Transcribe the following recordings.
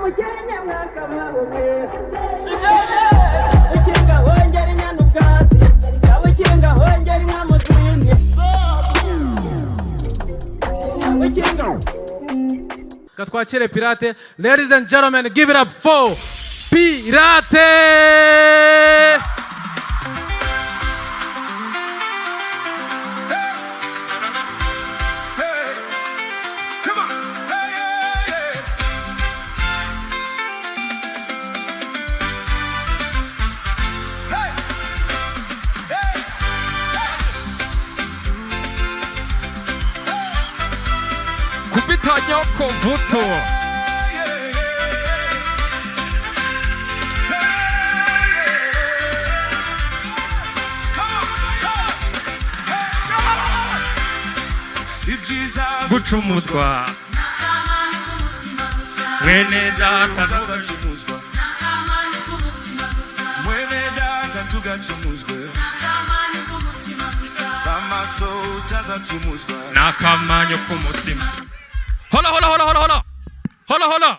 Umukenke mwakabahumwe ukinga hongera inyana ubwatsi, ukinga hongera inka mu zindi, ukinga. Reka twakire Pirate. Ladies and gentlemen, give it up for Pirate! Hey, come on. Hey, hey, hey. Hey, hey, hey. Kupita nyoko vuto. Hey, hey, hey. Hey, hey. Come on, come on. Hey. Si byiza Gucumuzwa mwene data. Utazacumuzwa mwene data, ntugacumuzwe amaso, utazacumuzwa. N'akamanyu k'umutsima. Hola hola hola hola hola hola hola.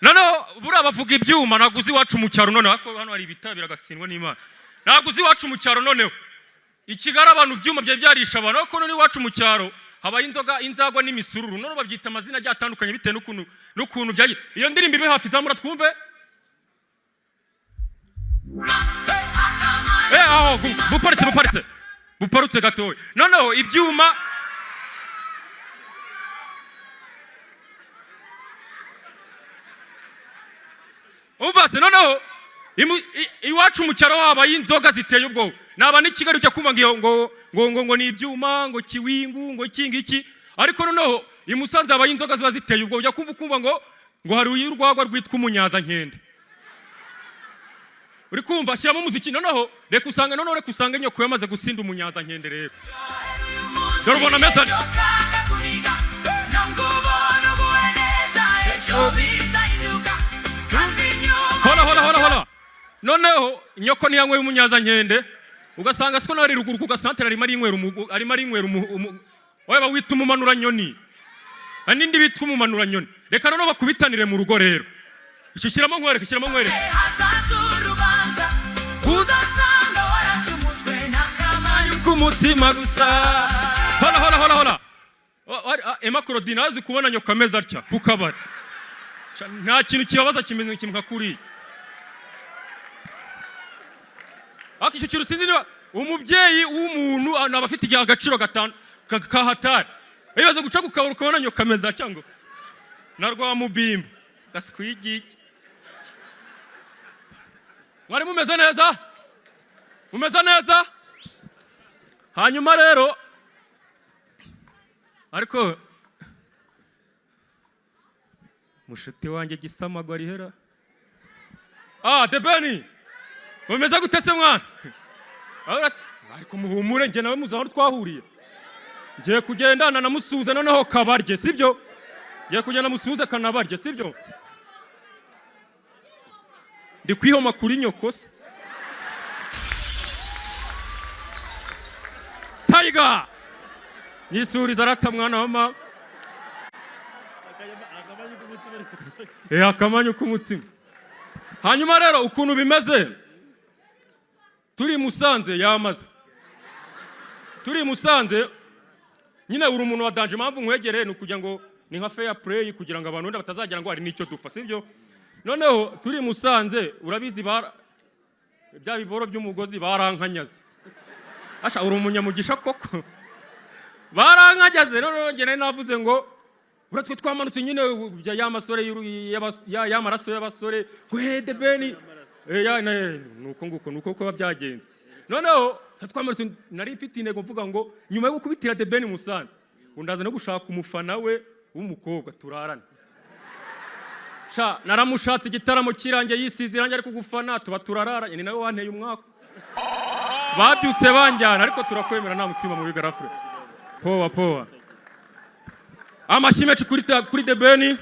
Noneho buriya bavuga ibyuma naguze iwacu mu cyaro. Noneho ariko hano hari ibitabo, biragatsindwa n'Imana. Naguze iwacu mu cyaro. Noneho i Kigali abantu ibyuma byari byarisha abantu, ariko noneho iwacu mu cyaro habaye inzoga, inzagwa n'imisururu. Noneho babyita amazina agiye atandukanye bitewe n'ukuntu byagiye. Iyo ndirimbo ibe hafi, zamura twumve. Aho buparitse, buparitse, buparutse gatoya. Noneho ibyuma. Umva se, noneho iwacu mu cyaro habaye inzoga ziteye ubwoba. Naba n'i Kigali ujya kumva ngo iyo- ngo ngo ngo ngo ni ibyuma, ngo kiwingu, ngo iki ngiki, ariko noneho i Musanze habaye inzoga ziba ziteye ubwoba. Ujya kumva ukumva ngo hari urwagwa rwitwa umunyazankende. Uri kumva? Shyiramo umuziki. Noneho reka usanga, noneho reka usange nyoko yamaze gusinda umunyazankende. Rero dore ubona ameze ate? Hola hola hola hola. Noneho nyoko ntiyanyweye umunyazankende, ugasanga siko nawe ari ruguru ku gasantere arimo arinywera oya, bawita umumanuranyoni. Hari n'indi bitwa umumanuranyoni. Reka noneho bakubitanire mu rugo. Rero icyo shyiramo nkwereke, shyiramo nkwereke. Uzasanga waracumujwe n'akamanyu k'umutsima gusa. Hola hola hola hola. Emma Claudine azi kubona nyoko ameze atya ku kabari. Nta kintu kibabaza kimeze kimwe nka kuriya. Ariko icyo kintu sinzi niba umubyeyi w'umuntu aba afite igihe agaciro gatanu kahatari. Ibibazo guca ku kabari ukabona nyoko ameze atya ngo na rwamubimba gasikwigiki. Mwari mumeze neza, mumeze neza. Hanyuma rero ariko mushuti wanjye Gisamagwa arihera. The Ben, mumeze gute se mwana? Ariko muhumure, njye nawe muzi aho twahuriye. Ngiye kugendana namusuhuze noneho kabarye, sibyo? Ngiye kugenda musuhuze kanabarye, sibyo? Ndi kwihoma kuri nyoko se. Tiger nyisuriza arata mwana wa mama. Akamanyu k'umutsima. Hanyuma rero ukuntu bimeze, turi i Musanze yamaze, turi i Musanze nyine uri umuntu wa danger. Impamvu nkwegereye ni ukugira ngo ni nka fair play, kugira ngo abantu wenda batazagira ngo hari n'icyo dupfa, sibyo? Noneho turi i Musanze, urabizi bya biboro by'umugozi barankanyaze. Asha, uri umunyamugisha koko, barankageze. Noneho njye nari navuze ngo uratwe twamanutse nyine ya masore y'amaraso y'abasore ngo he The Ben. Nuko nguko nuko kuba byagenze. Noneho twamanutse, nari mfite intego mvuga ngo nyuma yo gukubitira The Ben Musanze, ngo ndaza no gushaka umufana we w'umukobwa turarane. Sha, naramushatse igitaramo kirangiye, yisize irangi ari kugufana, tuba turararanye. Ni nawe wanteye umwaka, babyutse banjyana. Ariko turakwemera, nta mutima mubi. Garafure, powa powa. Amashyi menshi kuri The Ben.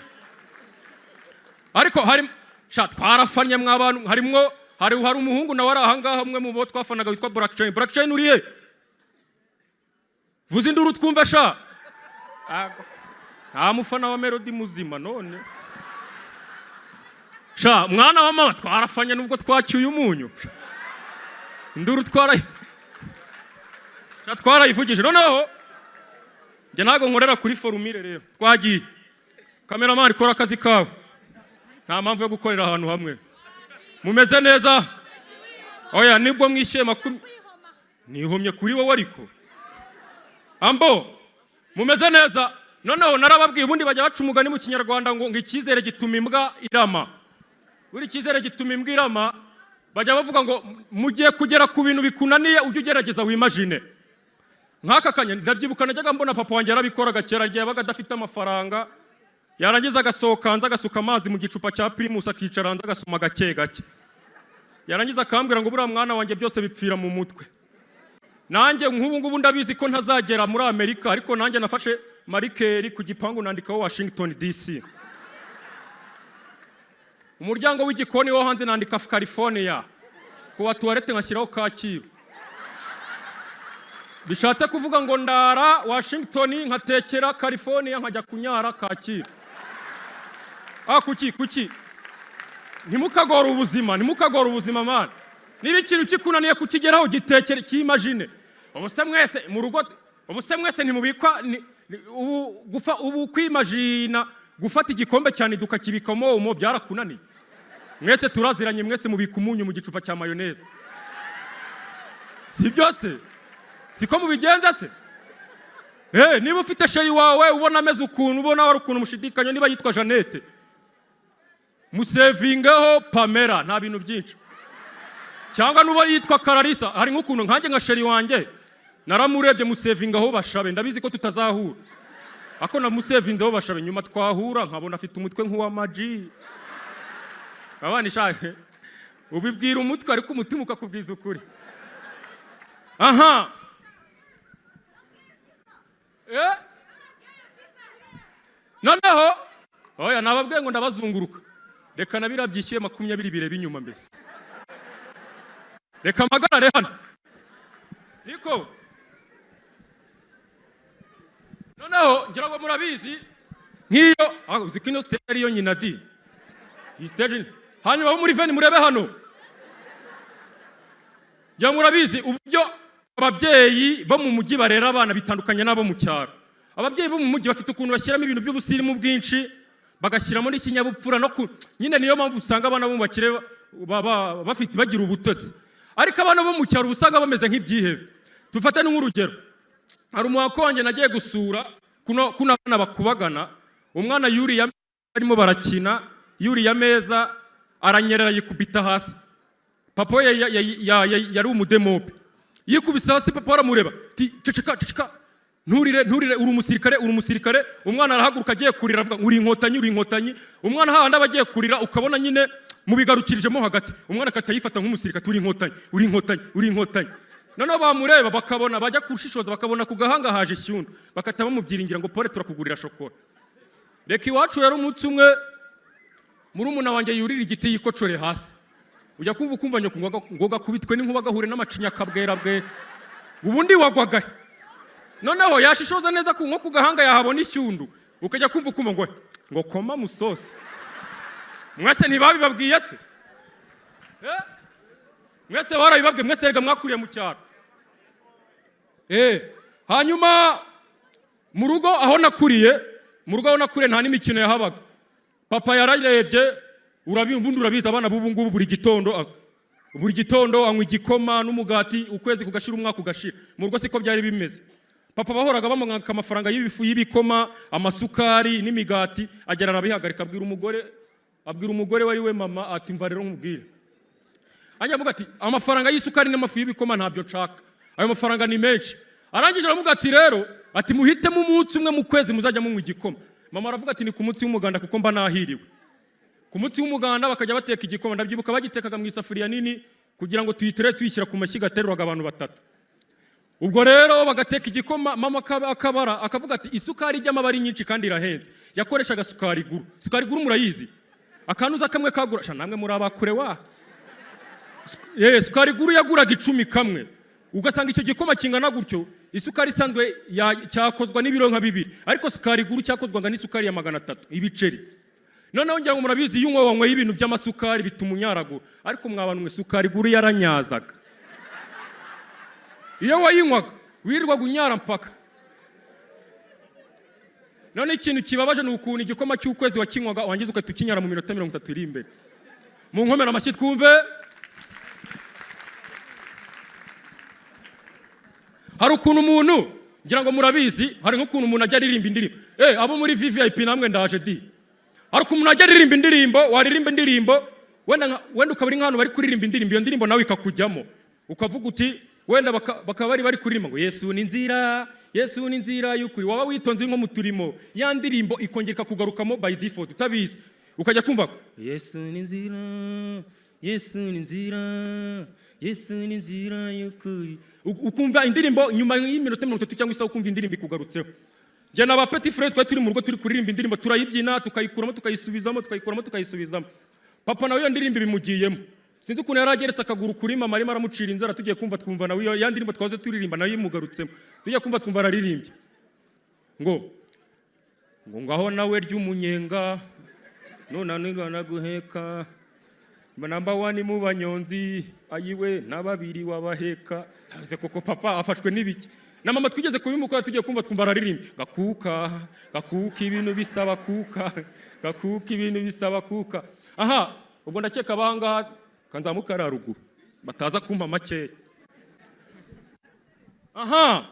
Ariko hari, sha, twarafanye mw'abantu. Harimwo hari umuhungu nawe ari ahangaha, umwe mu bo twafanaga witwa Black Chain. Black Chain, uriye? Vuza induru twumve sha. Ago. Nta mufana wa Melody muzima. None sha mwana wa mama, twarafanye nubwo twacyuye umunyu, induru sha twarayivugije. Noneho njye ntabwo nkorera kuri formule. Rero twagiye, cameraman, kora akazi kawe. Nta mpamvu yo gukorera ahantu hamwe. Mumeze neza? Oya, nibwo mwishyuye nihomye kuri wowe, ariko ambo mumeze neza. Noneho narababwiye, ubundi bajya baca umugani mu Kinyarwanda ngo icyizere gituma imbwa irama. Buri icyizere gituma imbwa irama. Bajya bavuga ngo mugiye kugera ku bintu bikunaniye, ujye ugerageza wimagine. Nk'aka kanya ndabyibuka, najyaga mbona papa wanjye yarabikoraga kera, igihe yabaga adafite amafaranga, yarangiza agasohoka hanze, agasuka amazi mu gicupa cya Primus, akicara hanze, agasoma gake gake, yarangiza akambwira ngo: "Buriya mwana wanjye, byose bipfira mu mutwe." Nanjye nk'ubu ngubu ndabizi ko ntazagera muri Amerika, ariko nanjye nafashe marker ku gipangu nandikaho Washington DC, umuryango w'igikoni wo hanze nandika California, ku wa toilette nkashyiraho Kacyiru. Bishatse kuvuga ngo ndara Washington, nkatekera California, nkajya kunyara Kacyiru. Ah, kuki ntimukagore ubuzima? Ntimukagore ubuzima, man. Niba ikintu kikunaniye kukigeraho, gitekere, cyimagine. Ubu se mwese mu rugo, ubu se mwese ntimubikwa ubu gufa, ubu kwimagina gufata igikombe cyane tukakibikamo Omo byarakunaniye? Mwese turaziranye, mwese mubika umunyu mu gicupa cya mayonnaise, si byose? Siko mubigenza se? Eh, niba ufite chérie wawe ubona ameze ukuntu, ubona wari ukuntu mushidikanya niba yitwa Jeannette, musavingeho Pamela, nta bintu byinshi. Cyangwa nuba yitwa Kararisa, hari nk'ukuntu nkanjye nka chérie wanjye naramurebye musavingaho Bashabe. Ndabizi ko tutazahura, ako namusavinzeho Bashabe. Nyuma twahura nkabona afite umutwe nk'uwa Maji. Abana ishaje, ubibwira umutwe ariko umutima ukakubwiza ukuri. Aha. Eh? Noneho oya, nababwiye ngo ndabazunguruka. Reka na biriya byishyuye 20 bireba inyuma mbese. Reka mpagarare hano niko. Noneho ngira ngo murabizi nk'iyo uzi ko ino stage ariyo nyina di iyi stage hanyuma abo muri venue murebe hano. Ngira ngo murabizi uburyo ababyeyi bo mu mujyi barera abana bitandukanye n'abo mu cyaro. Ababyeyi bo mu mujyi bafite ukuntu bashyiramo ibintu by'ubusirimu bwinshi, bagashyiramo n'ikinyabupfura no ku nyine. Niyo mpamvu usanga abana bo mu bakire bafite bagira ubutasi, ariko abana bo mu cyaro uba usanga bameze nk'ibyihebe. Tufate nk'urugero, hari umuhako wanjye nagiye gusura, kuno abana bakubagana. Umwana yuriye ameza, barimo barakina, yuriye ameza aranyerera, yikubita hasi. Papa we yari umudemobe. Yikubise hasi, papa aramureba ti: "Ceceka, ceceka, nturire, nturire, uri umusirikare, uri umusirikare." Umwana arahaguruka agiye kurira, avuga ngo: "Uri inkotanyi, uri inkotanyi." Umwana hahandi aba agiye kurira, ukabona nyine mubigarukirijemo hagati, umwana akahita yifata nk'umusirikare: "Uri inkotanyi, uri inkotanyi, uri inkotanyi." Noneho bamureba bakabona, bajya kushishoza bakabona ku gahanga haje ishyundu, bagahita bamubyiringira ngo: "Pole, turakugurira shokora." Reka iwacu rero, umunsi umwe murumuna wanjye yurira igiti, yikocore hasi. Ujya kumva ukumva nyoko ngo gakubitwe n'inkuba, gahure n'amacinya, akabwera bwe ubundi wagwagahe. Noneho yashishoza neza ku nko ku gahanga yahabona ishyundu, ukajya kumva ukumva ngo koma musosi. Mwese ntibabibabwiye se? Eh? Mwese barabibabwiye, mwese rega mwakuriye mu cyaro. Eh, hanyuma mu rugo aho nakuriye, mu rugo aho nakuriye nta n'imikino yahabaga. Papa yararebye, ubundi urabizi abana b'ubu ngubu, buri gitondo anywa igikoma n'umugati, ukwezi kugashira, umwaka ugashira. Mu rugo siko byari bimeze. Papa bahoraga bamwaka amafaranga y'ibifu y'ibikoma, amasukari n'imigati, agera arabihagarika. Abwira umugore wari we mama ati: "Mva rero nkubwire." Ajya avuga ati: "Amafaranga y'isukari n'amafu y'ibikoma ntabyo nshaka, ayo mafaranga ni menshi." Arangije aravuga ati: "Rero," ati, "muhitemo umunsi umwe mu kwezi muzajya munywa igikoma." Mama aravuga ati: "Ni ku munsi w'umuganda, kuko mba nahiriwe." Ku munsi w'umuganda bakajya bateka igikoma. Ndabyibuka bagitekaga mu isafuriya nini kugira ngo tuyitere tuyishyira ku mashyiga ateruraga abantu batatu. Ubwo rero bagateka igikoma, mama akabara akavuga ati: "Isukari ijyamo aba ari nyinshi kandi irahenze." Yakoreshaga sukari guru. Sukari guru murayizi? Akanuza kamwe kagura sha, namwe muri abakure wa. Sukari guru yaguraga 10 kamwe, ugasanga icyo gikoma kingana gutyo. Isukari isanzwe cyakozwa n'ibiro nka 2, ariko sukari guru cyakozwaga n'isukari ya 300 ibiceri. Noneho ngira ngo murabizi, iyo unywa wanyweye ibintu by'amasukari bituma unyaragura, ariko mwabantu mwe, sukari guru yaranyazaga. Iyo wayinywaga wirirwaga unyara mpaka. None ikintu kibabaje ni ukuntu igikoma cy'ukwezi wakinywaga, wangiza ugahita ukinyara mu minota 30 iri imbere. Mu nkomero amashyi twumve. Hari ukuntu umuntu, ngira ngo murabizi, hari nk'ukuntu umuntu ajya aririmba indirimbo. Abo muri VVIP namwe ndaje di. Hari ukuntu umuntu ajya aririmba indirimbo, waririmba indirimbo wenda ukaba uri nk'ahantu bari kuririmba indirimbo, iyo ndirimbo nawe ikakujyamo, ukavuga uti wenda bakaba bari kuririmba ngo "Yesu ni inzira, Yesu ni inzira y'ukuri". Waba witonze nko mu turimo, ya ndirimbo ikongera ikakugarukamo by default utabizi, ukajya kumva "Yesu ni inzira, Yesu ni inzira, Yesu ni inzira y'ukuri". Ukumva indirimbo nyuma y'iminota 30 cyangwa isaha, ukumva indirimbo ikugarutseho. Njye na ba petit frère twari turi mu rugo turi kuririmba indirimbo, turayibyina, tukayikuramo, tukayisubizamo, tukayikuramo, tukayisubizamo. Papa nawe iyo ndirimbo ibimugiyemo, sinzi ukuntu yari ageretse akaguru kuri mama arimo aramucira inzara. Tugiye kumva twumva nawe iyo ya ndirimbo twahoze turirimba nayo imugarutsemo. Tugiye kumva twumva araririmbye ngo "Ngaho nawe ry'umunyenga nunanirwa naguheka, number one mu banyonzi, ayiwe na babiri wabaheka". Haze koko papa afashwe n'ibiki? Na mama twigeze kubimukora. Tugiye kumva twumva araririmbye "Gakuka, gakuka, ibintu bisaba kuka, gakuka, ibintu bisaba kuka". Aha ubwo ndakeka abahangaha kanzamuka ari haruguru bataza kumpa makeya. Aha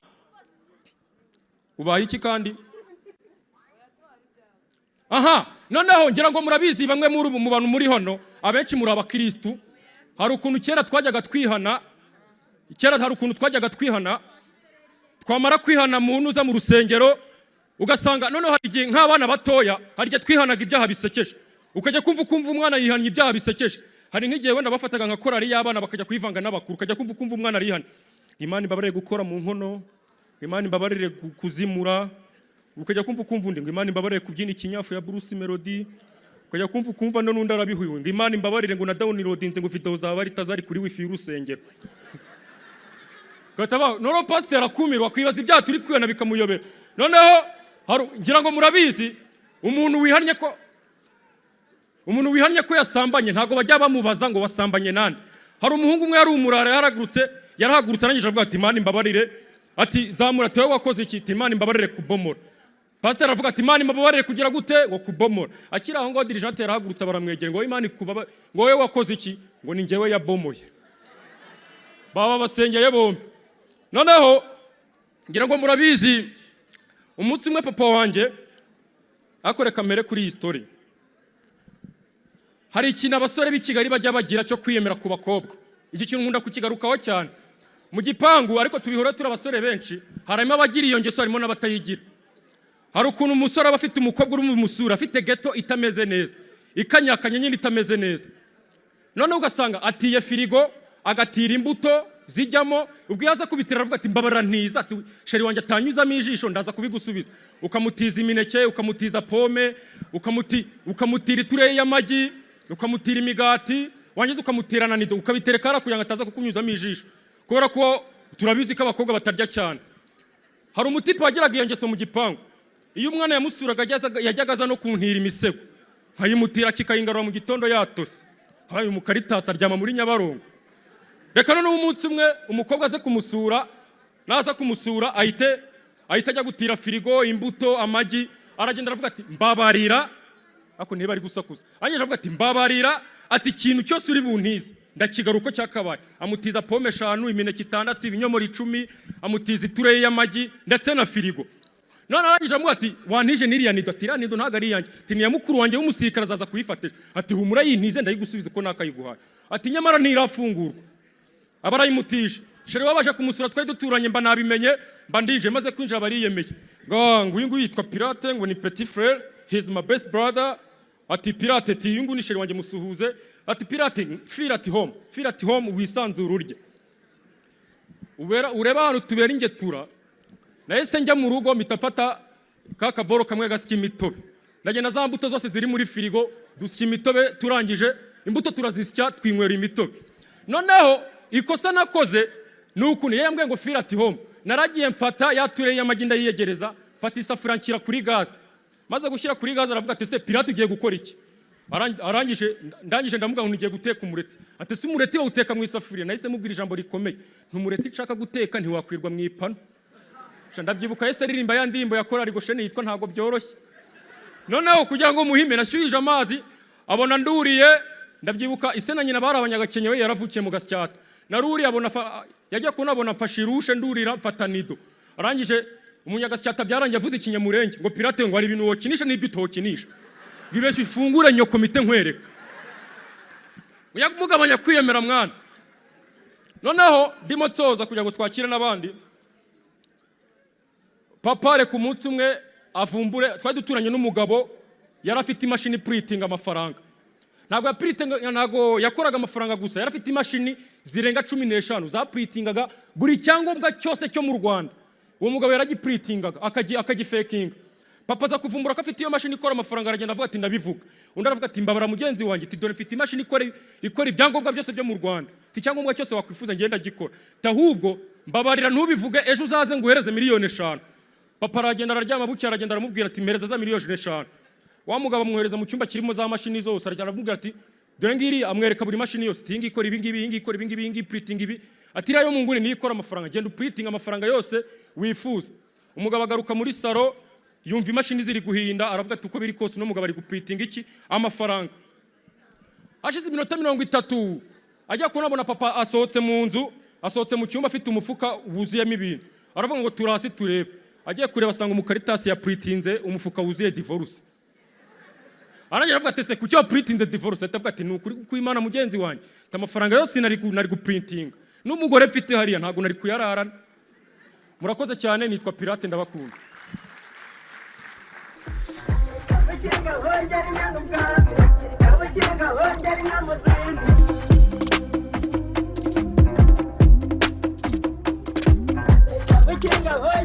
ubaye iki kandi? Aha noneho ngira ngo murabizi, bamwe muri mu bantu muri hano, abenshi muri abakirisitu. Hari ukuntu kera twajyaga twihana, kera hari ukuntu twajyaga twihana, twamara kwihana muntu uza mu rusengero, ugasanga noneho hari igihe nk'abana batoya, hari igihe twihanaga ibyaha bisekeje, ukajya kumva ukumva umwana yihannye ibyaha bisekeje. Hari nk'igihe wenda bafataga nka korali y'abana bakajya kuyivanga n'abakuru, ukajya kumva ukumva umwana arihana: "Imana imbabarire gukora mu nkono, Imana imbabarire kuzimura". Ukajya kumva ukumva undi ngo "Imana imbabarire kubyina ikinyafu ya Bruce Melody". Ukajya kumva ukumva no n'undi arabihuye ngo "Imana imbabarire", ngo "na downloadinze", ngo "video zaba ritazari kuri wifi y'urusengero". Gahita noneho pasiteri akumirwa, akibaza ibyaha turi kwihana bikamuyobera. Noneho ngira ngo murabizi, umuntu wihannye ko yasambanye ntabwo bajya bamubaza ngo "Wasambanye nande?" Hari umuhungu umwe yari umurara, yarahagurutse arangije avuga ati "Imana imbabarire". Ati "Zamura". Ati "Wowe wakoze iki?" Ati "Imana imbabarire kubomora". Pasiteri aravuga ati "Imana imbabarire kugira gute?" Ngo "Kubomora". Akiri aho ngaho, dirigeante yarahagurutse, baramwegera ngo "Imana ikubaba", ngo "Wowe wakoze iki?" Ngo "Ni njyewe yabomoye". Baba basengeye bombi. Noneho ngira ngo murabizi, umunsi umwe papa wanjye akore kamere kuri iyi story. Hari ikintu abasore b'i Kigali bajya bagira cyo kwiyemera ku bakobwa. Iki kintu nkunda kukigarukaho cyane mu gipangu, ariko tubihora turi abasore benshi. Harimo abagira iyo ngeso, harimo n'abatayigira. Hari ukuntu umusore aba afite umukobwa uri musura, afite geto itameze neza, ikanyakanye nyine, itameze neza. Noneho ugasanga atiye firigo, agatira imbuto zijyamo. Ubwo iyo aza kubitira aravuga ati "Mbabarira ntiza", ati "Chérie wanjye atanyuzamo ijisho, ndaza kubigusubiza". Ukamutiza imineke, ukamutiza pome, ukamutira itureyi y'amagi, ukamutira imigati, wangiza ukamutira na nido, ukabitereka hariya kugira ngo ataza kukunyuzamo ijisho, kubera ko turabizi ko abakobwa batarya cyane. Hari umutipe wagiraga iyo ngeso mu gipangu. Iyo umwana yamusuraga, yajyaga aza no kuntira imisego, nkayimutira kikayingarura mu gitondo yatose. Habaye umukaritasi aryama muri Nyabarongo. Reka noneho umunsi umwe umukobwa aze kumusura, naza kumusura ahite ajya gutira firigo, imbuto, amagi. Aragenda aravuga ati "Mbabarira". Ariko niba ari gusakuza, arangije avuga ati "Mbabarira", ati "Ikintu cyose uri buntize ndakigaruka uko cyakabaye". Amutiza pome 5, imineke 6, ibinyomoro 10, amutiza itureyi y'amagi ndetse na firigo. None arangije amuha ati "Wantije n'iriya nido?" Ati "Iriya nido ntabwo ari iyanjye", ati "Ni iya mukuru wanjye w'umusirikare, azaza kuyifatisha". Ati "Humura, yintize ndayigusubiza uko nakayiguhaye". Ati "Nyamara ntirafungurwa". Aba arayimutije. Chérie wabaje kumusura, twari duturanye, mba nabimenye, mba ndinjiye. Maze kwinjira bariyemeye ngo "Uyu nguyu yitwa Pirate", ngo "ni petit frère, he is my best brother". Ati "Pirate", ati "Uyu nguyu ni chérie wanjye, musuhuze". Ati "Pirate, feel at home, feel at home, wisanzure urye". Ubera ureba ahantu tubera ingetura. Nahise njya mu rugo, mpita mfata ka kaboro kamwe gasya imitobe, ndagenda za mbuto zose ziri muri firigo dusya imitobe. Turangije imbuto turazisya, twinywera imitobe. Noneho ikosa nakoze ni ukuntu yambwiye ngo "Feel at home". Naragiye mfata ya tray y'amagi, ndayiyegereza, mfata isafuriya nshyira kuri gaze. Maze gushyira kuri gaze, aravuga ati: "Se Pirate, ugiye gukora iki?" Arangije, ndangije ndamubwira ngo ngiye guteka umureti. Ati: "Se umureti bawuteka mu isafuriya?" Nahise mubwira ijambo rikomeye: "Ntumureti nshaka guteka ntiwakwirwa mu ipanu." Sha, ndabyibuka yahise aririmba ya ndirimbo ya korali Gosheni yitwa "Ntabwo Byoroshye". Noneho kugira ngo muhime, nashyuhije amazi, abona nduriye. Ndabyibuka ise na nyina bari Abanyagakenke, we yaravukiye mu Gasyata. Naruriye, abona yajya kunabona mfashe irushe, ndurira, mfata nido. Arangije, Umunyagasyata byarangiye avuze Ikinyamurenge ngo: "Pirate, ngo hari ibintu wokinisha n'ibyo utokinisha, ngo ibeshye ifungure nyoko mite nkwereka." Mugabanya kwiyemera, mwana. Noneho ndimo nsoza kugira ngo twakire n'abandi. Papa reka umunsi umwe avumbure, twari duturanye n'umugabo yari afite imashini printinga amafaranga. Ntabwo ya printinga, ntabwo yakoraga amafaranga gusa, yari afite imashini zirenga 15 zaprintingaga buri cyangombwa cyose cyo mu Rwanda. Uwo mugabo yaragiprintingaga, akagifekinga. Papa aza kuvumbura ko afite iyo mashini ikora amafaranga, aragenda avuga ati: "Ndabivuga." Undi aravuga ati: "Mbabara mugenzi wanjye," ati: "Dore mfite imashini ikora ibyangombwa byose byo mu Rwanda," ati: "icyangombwa cyose wakwifuza ngenda gikora," ati: "ahubwo mbabarira ntubivuge, ejo uzaze nguhereze miliyoni 5." Papa aragenda araryama, bucya aragenda aramubwira ati: "Mpereza za miliyoni 5." Wa mugabo amwohereza mu cyumba kirimo za mashini zose, aragenda aramubwira ati: "Dore ngiri." Amwereka buri mashini yose, ati: "Iyi ngiyi ikora ibi ngibi, iyi ngiyi ikora ibi ngibi, iyi ngiyi printing ibi." Ati: "Iriya yo mu nguni niyo ikora amafaranga, genda uprinting amafaranga yose wifuza." Umugabo agaruka muri salo, yumva imashini ziri guhinda, aravuga ati: "Uko biri kose uno mugabo ari guprintinga iki? Amafaranga." Hashize iminota 30, ajya kubona papa asohotse mu nzu, asohotse mu cyumba afite umufuka wuzuyemo ibintu. Aravuga ngo: "Turasi turebe." Agiye kureba, asanga umukaritasi yaprintinze umufuka wuzuye divorce. Arangira aravuga ati: "Se kuki waprintinze divorce?" Ahita avuga ati: "Ni ukuri kw'Imana, mugenzi wanjye," ati: "amafaranga yose nari guprintinga n'umugore mfite hariya ntabwo nari kuyararana." Murakoze cyane, nitwa Pirate, ndabakunda. Ubukinga hongera inyana ubwatsi, ubukinga hongera inka mu zindi. Ubukinga hongera.